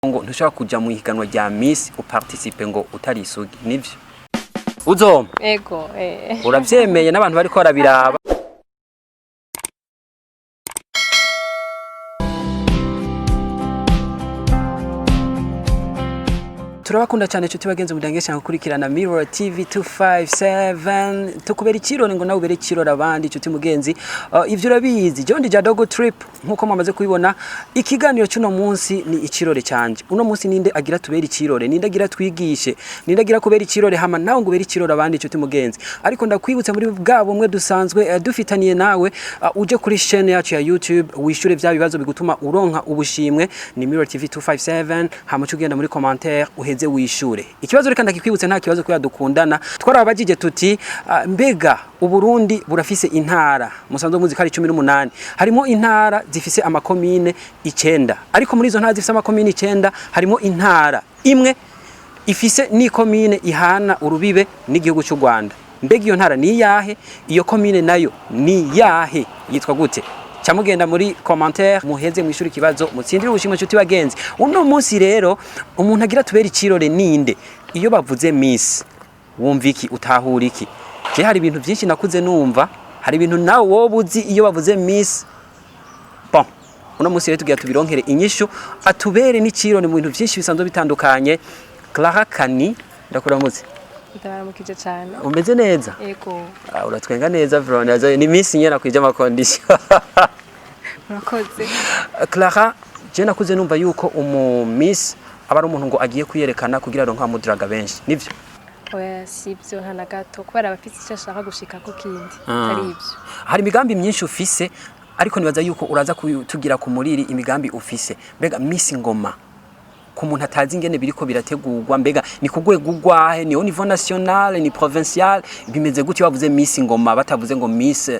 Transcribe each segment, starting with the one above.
Ngo ntushobora kuja mu ihiganwa rya Miss uparticipe ngo utari isugi, nivyo? Uzoma? Ego. Uravyemeye n'abantu bariko barabiraba. Turabakunda cyane nshuti bagenzi mudangesha gukurikirana Mirror TV 257. Tukubera ikirori ngo nawe ubere ikirori abandi, nshuti mugenzi. Ivyo urabizi, John Jadogo Trip, nkuko mwamaze kubibona, ikiganiro cy'uno munsi ni ikirori cyanje. Uno munsi ninde agira tubere ikirori? Ninde agira twigishe? Ninde agira kubera ikirori hama nawe ngo ubere ikirori abandi, nshuti mugenzi? Ariko ndakwibutsa muri bwa bumwe dusanzwe dufitaniye nawe, uje kuri chaîne yacu ya YouTube wishure vya bibazo bigutuma uronka ubushimwe. Ni Mirror TV 257. Hama uce ugenda muri commentaire uheze wishure ikibazo. Reka ndakikwibutse, nta kibazo kubera dukundana. Twarababajije tuti: mbega Uburundi burafise intara musanzwe muzi ko ari 18, harimo intara zifise amakomine 9, ariko muri izo ntara zifise amakomine 9 harimo intara imwe ifise n'ikomine ihana urubibe n'igihugu cy'u Rwanda. Mbega iyo ntara ni iyahe? Iyo komine nayo ni iyahe? Yitwa gute? Ca mugenda muri commentaire muheze mwishuri ikibazo, mutsindire ubushimwe, nshuti bagenzi. Uno munsi rero umuntu agira tubere ikirore ninde? Iyo bavuze Miss wumva iki? Utahura iki? Je hari ibintu byinshi nakuze numva, hari ibintu nawe wowe uzi iyo bavuze Miss. Bon, uno munsi rero tugira tubironkere inyishu, atubere n'ikirore mu bintu byinshi bisanzwe bitandukanye. Clara Kani, ndakuramutse. Ndabaramukije cyane. Umeze neza? Ego. Ah, uratwenga neza Veronica, ni Miss nyene akwije ama conditions. Murakoze. Clara, je nakuze numva yuko umu Miss aba ari umuntu ngo agiye kwiyerekana kugira aronke abamudiraga benshi, nivyo? Oya, si ibyo nta na gato, kubera abafite icyo ashaka gushikako kindi atari ibyo. Hari imigambi myinshi ufise, ariko nibaza yuko uraza kutugira ku muriri imigambi ufise. Mbega Miss Ngoma, ku muntu atazi ingene biriko birategurwa, mbega ni ku rwego rwahe? Ni au niveau national, ni provincial, bimeze gute? Bavuze Miss Ngoma, batavuze ngo Miss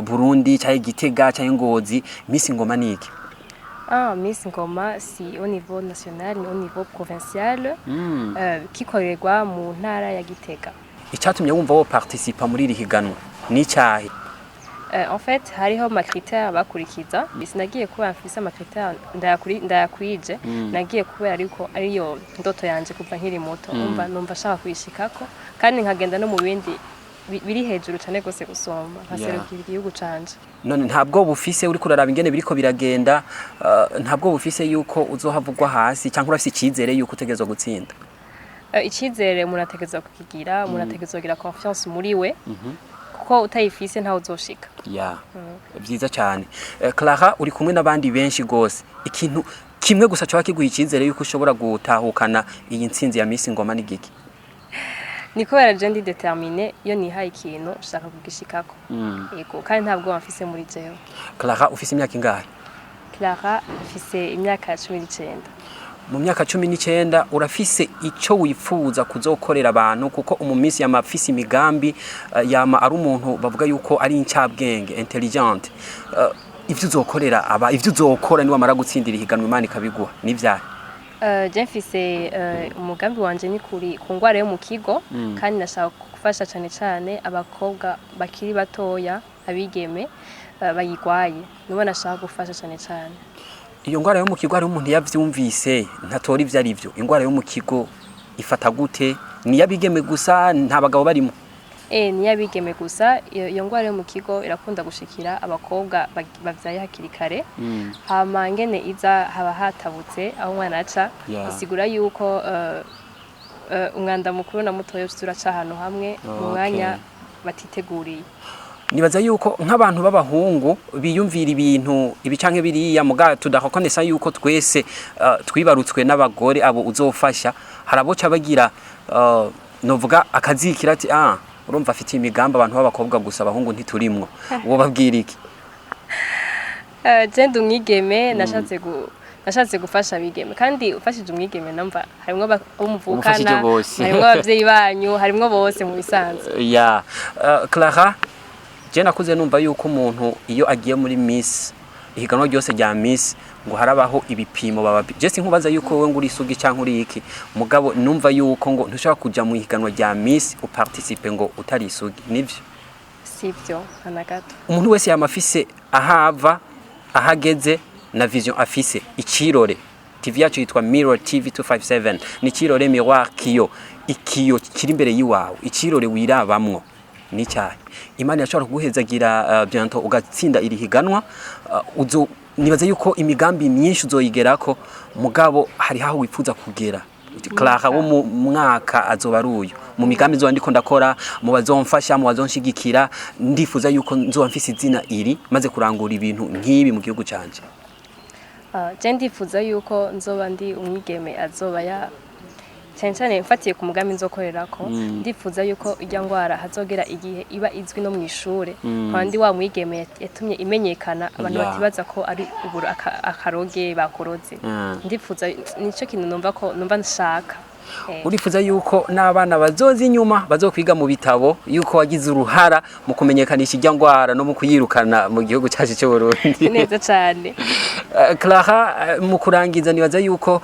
Burundi cyangwa Gitega cyangwa Ngozi, Miss Ngoma ni iki? Ah, Miss Ngoma si au niveau national, ni au niveau provincial, kikorerwa mu ntara ya Gitega. Icatumye wumva wo participa muri iri higanwa ni icyahe? En fait, hariho ama critères bakurikiza. Sinagiye kubera mfise ama critères ndayakwije, nagiye kubera ariko ariyo ndoto yanje kuva nkiri muto. Umva, numva ashaka kuyishikako kandi nkagenda no mu bindi biri hejuru cane gose gusumba, nkaserukira igihugu canje. None ntabwo bufise, uriko uraraba ingene biriko biragenda, ntabwo bufise yuko uzohavugwa hasi, cyangwa urafise icyizere yuko utegerezwa gutsinda? Icizere umuntu ategerezwa kukigira, umuntu ategerezwa kugira confiance muri we, kuko utayifise ntawe uzoshika. Ya, byiza cyane. Clara, uri kumwe n'abandi benshi gose. Ikintu kimwe gusa cyoba kiguha icyizere yuko ushobora gutahukana iyi ntsinzi ya Miss Ngoma ni giki? Ni kubera je ndi déterminée. Iyo nihaye ikintu nshaka kugishikako. Yego, kandi ntabwo mfise muri jewe. Clara, ufise imyaka ingahe? Clara mfise imyaka 19. Mu myaka 19 urafise icyo wifuza kuzokorera abantu? Kuko umumisi yama afise imigambi, yama ari umuntu bavuga yuko ari incabwenge, intelligente. Ivyo uzokorera aba, ivyo uzokora niwamara gutsindira ihiganwa, Imana ikabiguha, ni vyahe? Je mfise umugambi wanje ni kuri ku ngwara yo mu kigo, kandi nashaka gufasha cane cane abakobwa bakiri batoya, abigeme bayigwaye, nibo nashaka gufasha cane cane. Iyo ngwara yo mu kigo, hariho umuntu yavyumvise ntatora ivyo ari vyo. Ingwara yo mu kigo ifata gute? Ni iy'abigeme gusa, nta bagabo barimo? Ni abigeme gusa. Iyo ngwara yo mu kigo irakunda gushikira abakobwa bavyaye hakiri kare. Hama ngene iza, haba hatabutse aho umwana aca. Bisigura yuko umwanda mukuru na mutoya uca uraca ahantu hamwe mu mwanya batiteguriye. Nibaza yuko nk'abantu b'abahungu biyumvira ibintu ibi canke biriya, muga tudakokonesa yuko twese twibarutswe n'abagore. Abo uzofasha, hari abo ca bagira, novuga akazikira ati: "Ah, urumva afite imigambi abantu b'abakobwa gusa, abahungu ntiturimwo." Uwo babwira iki? Je ndi umwigeme, nashatse gufasha abigeme, kandi ufashije umwigeme namva harimwo abo Umufashije muvukana, bose. harimwo abavyeyi banyu, harimwo bose mu bisanzwe. Ya, Clara, je nakuze numva yuko umuntu iyo agiye muri Miss, ihiganwa ryose rya Miss, ngo harabaho ibipimo baba. Je sinkubaza yuko wowe ngo uri isugi canke uri iki, mugabo numva yuko ngo ntushobora kuja mu ihiganwa rya Miss uparticipe ngo utari isugi, nivyo? Sivyo nta na gato. Umuntu wese yama afise ahava, ahageze na vision afise. Ikirore TV yacu yitwa Mirror TV 257. Ni kirore, miroir, kiyo, ikiyo kiri imbere yiwawe, ikirore wirabamwo ni cyahe? Imana yashobora kuguhezagira bientôt ugatsinda iri higanwa, uzo nibaza yuko imigambi myinshi uzoyigerako, mugabo hari aho wifuza kugera. Clara wo mu mwaka azoba ari uyu mu migambi nzoba ndiko ndakora, mu bazomfasha, mu bazonshigikira, ndifuza yuko nzoba mfise izina iri maze kurangura ibintu nk'ibi mu gihugu canje. Je ndifuza yuko nzoba ndi umwigeme azoba ya cyane cyane mfatiye ku mugambi nzokorerako. Ndifuza yuko ijya ngwara hazogera igihe iba izwi no mu ishure, kandi wa mwigeme yatumye imenyekana, abantu batibaza ko ari uburu akaroge bakoroze. Ndifuza, nico kintu numva ko numva nshaka. Urifuza yuko n'abana bazoza inyuma bazokwiga mu bitabo yuko wagize uruhara mu kumenyekanisha ijya ngwara no mu kuyirukana mu gihugu cyacu cy'u Burundi. Neza cyane. Clara, mu kurangiza, nibaza yuko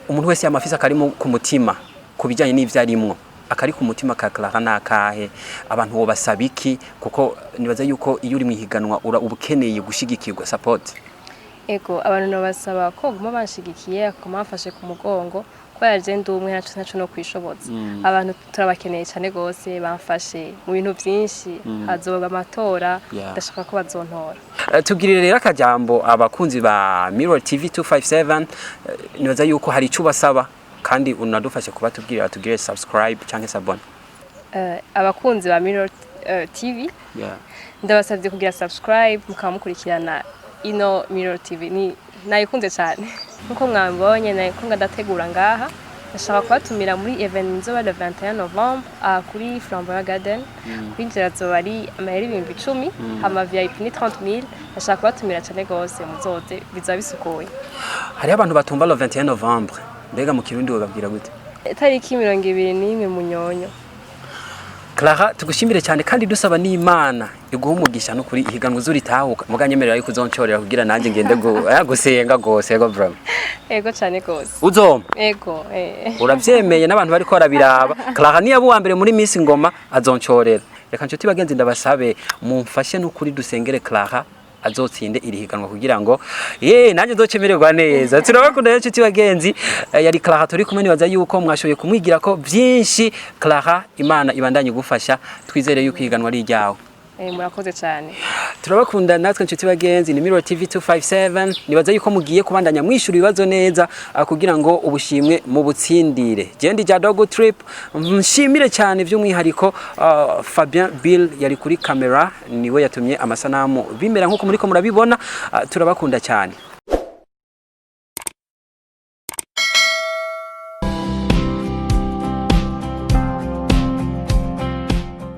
umuntu wese yamafise akari ku mutima ku bijyanye n'ivyo arimwo. Akari ku mutima ka Clara nakahe? Abantu bo basaba iki? Kuko nibaza yuko iyo uri mu ihiganwa uba ukeneye gushigikirwa, support. Ego, abantu nabasaba ko guma banshigikiye, bakaguma bamfashe ku mugongo, kubera je ndi umwe, ntaco no kwishoboza. Abantu turabakeneye cyane gose, bamfashe mu bintu byinshi. Hazoba amatora, ndashaka ko bazontora. Tubwirire rero akajambo abakunzi ba Mirror TV 257. Nibaza yuko hari icyo ubasaba, kandi unadufashe kubatubwirira batubwire subscribe canke s'abonner. Abakunzi ba Mirror TV, ndabasabye kugira subscribe, mukaba mukurikirana ino Mirror TV. Ni nayikunze cyane nkuko mwabonye, nayikunga ndategura ngaha. Ndashaka kubatumira muri événement nzoba le 21 novembre kuri Flamboyant Garden. Kwinjira azoba ari amahera 10,000, hama VIP ni 30,000. Ndashaka kubatumira cyane gose, muzoze, bizaba bisukuye. Hariho abantu batumva le 21 novembre. Mbega mu Kirundi wababwira gute? Itariki 21 Munyonyo. Clara, tugushimire cyane, kandi dusaba n'Imana iguha umugisha no kuri ihiganwa uzuritahuka. Muganyemerera yuko uzoncorera kugira nanjye ngende gusenga gose. Ego bro. Ego cyane gose. Uzompa? Ego. Uravyemeye n'abantu bariko barabiraba. Clara niyo uwa mbere muri Miss Ngoma azoncorera. Reka nshuti bagenzi ndabasabe mumfashe n'ukuri dusengere Clara azotsinde iri higanwa kugira ngo ye nanjye nzocemererwa neza. Turabakunda rero, nshuti bagenzi. Yari Clara turi kumwe, nibaza yuko mwashoboye kumwigira ko byinshi. Clara, Imana ibandanye gufasha, twizere yuko ihiganwa ari iryawe. Murakoze cyane. Turabakunda natwe, nshuti bagenzi. Ni Mirror TV 257. Nibaza yuko mugiye kubandanya mwishura ibibazo neza kugira ngo ubushimwe mu butsindire. Je ndi Jadogo Trip. Nshimire cyane by'umwihariko Fabien Bill yari kuri camera, niwe yatumye amasanamu bimera nkuko muriko murabibona. Turabakunda cyane.